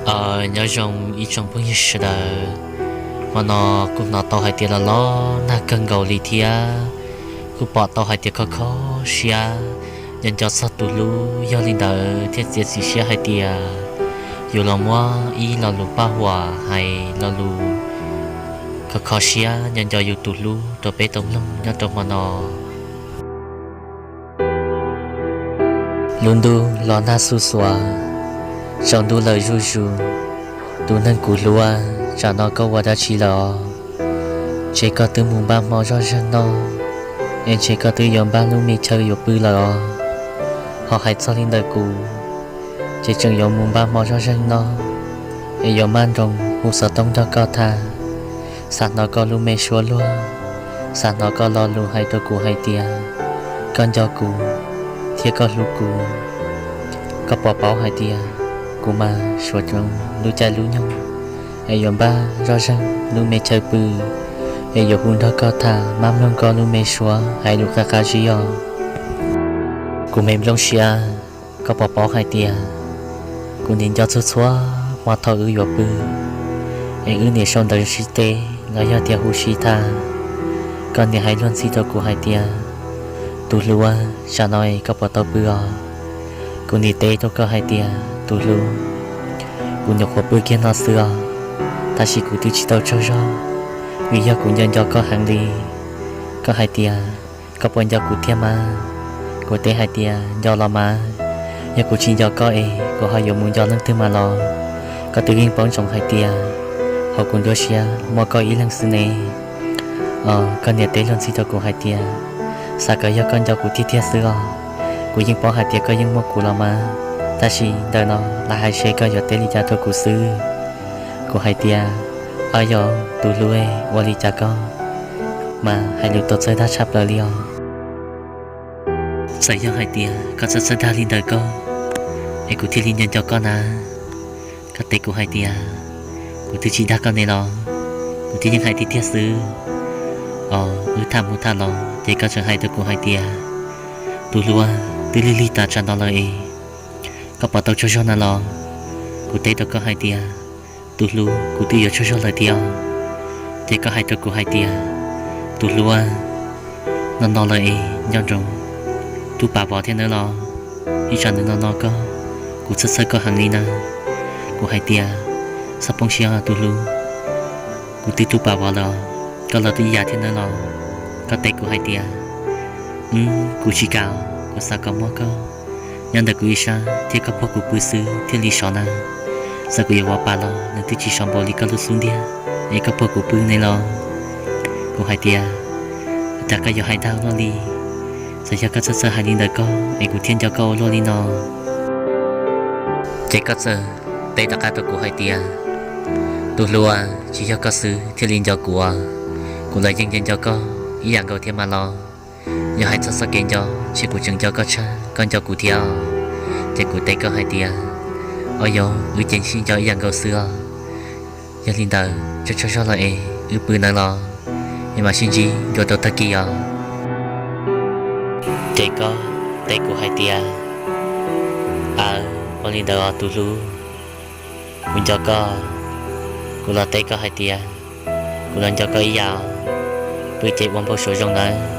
Nyob zoo ib tsoom phooj ywg sawv daws, hmo no kuj hnov tau hais tias los los nag kawg nkaus li thiab kuj pom tau hais tias kho kho siab nco nco txog tus hlub. Yog li ntawd thiaj txiav txim siab hais tias yus los muab ib lo lus paj huam hais lo lus kho kho siab nco nco yus tus hlub rau peb tau mloog nyob rau hmo no. Lub ntuj los nag xuj xuav, tsaus ntuj lawm zuj zus. Tus neeg kuv hlub, tsam no koj ua dab tsi lawm os? Ntshe koj twb mus npaj hmo zoj zeeg noj, es ntshe koj twb yuav npaj lub me chaw yuav pw lawm os. Ho hais txog li ntawm kuv, ces tseem yuav mus npaj hmo zoj zeeg noj, es yuav maj nroos hu xov tooj nrog koj tham, xav hnov koj lub me suab luag, xav hnov koj lo lus hais rau kuv hais tias koj nco kuv thiab koj hlub kuv. Koj puas paub hais tias kuv mas suav tsoom lub caij lub nyoog, es yuav npaj zoj zeeg lub me chaw pw, es yuav hu nrog koj tham, maj mloog koj lub me suab hais lus qab qab zib os. Kuv me nplooj siab, koj puas paub hais tias kuv nim nco txhua txhua hmo thaum wb yuav pw, es wb nim sau ntawv sib teb los yog tias hu sib tham, koj nim hais luag ntxhi rau kuv hais tias, tus hlub, tsam no es koj puas tau pw os? Kuv nim teb rau koj hais tias, tus hlub, kuv nyuam qhuav pw kiag no xwb os, tab sis kuv twb tsis tau tsaug zog, vim yog kuv nco nco koj heev li. Koj hais tias, koj puas nco kuv thiab mas? Kuv teb hais tias, nco los mas, yog kuv tsis nco koj es kuv ho yuav mus nco leej twg mas los? Koj twb yeej paub ntsoov hais tias hauv kuv nruab siab muaj koj ib leeg xwb ne. Koj niam teb luag ntxhi rau kuv hais tias, xav kom yog koj nco kuv tiag tiag xwb os. Kuv yeej paub hais tias koj yeej muaj kuv los mas, tab sis ntawm no lam hais seb koj yuav teb li cas rau kuv xwb. Kuv hais tias, ab yog tus hlub, ua li cas koj mas hais lus tau txawj dag tshaj plaws li os. Txawm yog hais tias koj txawj txawj dag li ntawm koj, es kuv thiaj li nco nco koj na. Koj teb kuv hais tias, kuv twb tsis dag koj ne los? Kuv twb yeej hais tiag tiag xwb os. Wb tham mus tham los ces koj tseem hais rau kuv hais tias, tus hlub, twb lig lig tas tsam no lawm es koj puas tau tsaug zog na los? Kuv teb rau koj hais tias, tus hlub, kuv twb yuav tsaug zog lawm thiab. Ces koj hais rau kuv hais tias, tus hlub, no no lawm es nco ntsoov tub pam vov thiab nawb los, ib tsam nws no no koj, kuv txhawj txhawj koj heev li na. Kuv hais tias, txhob poob siab tus hlub, kuv twb tub pam vov lawm, koj los twb ib yam thiab nawb los. Koj teb kuv hais tias, kuv tsis kam, kuv xav kom muaj koj nyob ntawm kuv ib sab thiab koj puag kuv pw xwb thiaj li sov na. Txawm kuv yuav vov pam los nws twb tsis sov npaum li koj lub xub ntiag, es koj puag kuv pw ne los. Kuv hais tias, cas koj yuav hais dag luaj li, txawm yog koj txawj txawj hais li ntawm koj es kuv thiaj nco koj ua luaj li no. Ces koj txawm teb rov qab rau kuv hais tias, tus hlub, tsis yog koj xwb thiaj li nco kuv, kuv los yeej nco nco koj ib yam nkaus thiab mas los. Yog hais txog txoj kev nco, ntshe kuv tseem nco koj tshaj koj nco kuv thiab. Ces kuv teb koj hais tias, o yog, wb ces sib nco ib yam nkaus xwb os. Yog li ntawd tsaug tsaug zog lawm es wb pw nawb los, es mam sib ntsib dua rau tag kis os. Ces koj teb kuv hais tias, aw, ua li ntawd os tus hlub, kuv nco koj. Kuv los teb koj hais tias, kuv los nco koj ib yam, pw ces ua npau suav zoo nawb.